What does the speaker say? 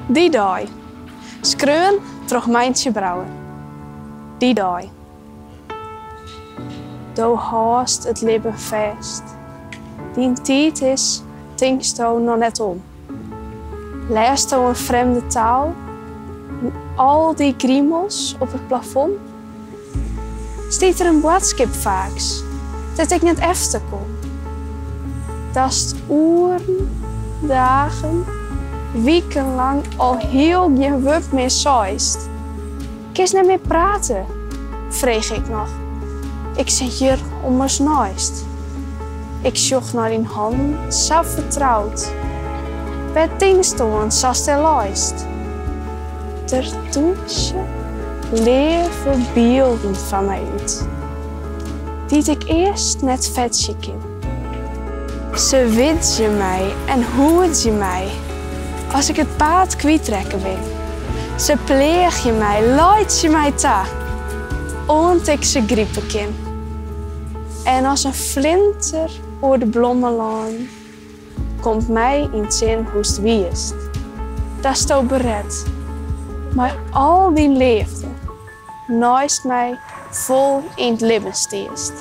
Dy dei. Skreaun troch Meintsje Brouwer. Dy dei. Do hâldst it libben fêst. Dyn tiid is, tinksto, noch net om. Lêsto in frjemde taal yn al dy grimels op it plafond? Stiet der in boadskip faaks dêr't ik net efter kom? Datst oeren, dagen, wiken lang al hiel gjin wurd mear seist. Kinst net mear prate? frege ik noch. Ik sit hjir ommers neist. Ik sjoch nei dyn hannen, sa fertroud. Wêr tinkst oan sa'tst dêr leist? Der dûnsje leave bylden foar my út, dy't ik earst net fetsje kin. Se widzje my en hoedzje my as ik it paad kwytrekke bin. Se pleagje my, laitsje my ta, oant ik se gripe kin. En as in flinter oer de blommelân komt my yn 't sin hoe'tst wiest. Datsto beret, mei al dyn leafde, neist my fol yn 't libben stiest.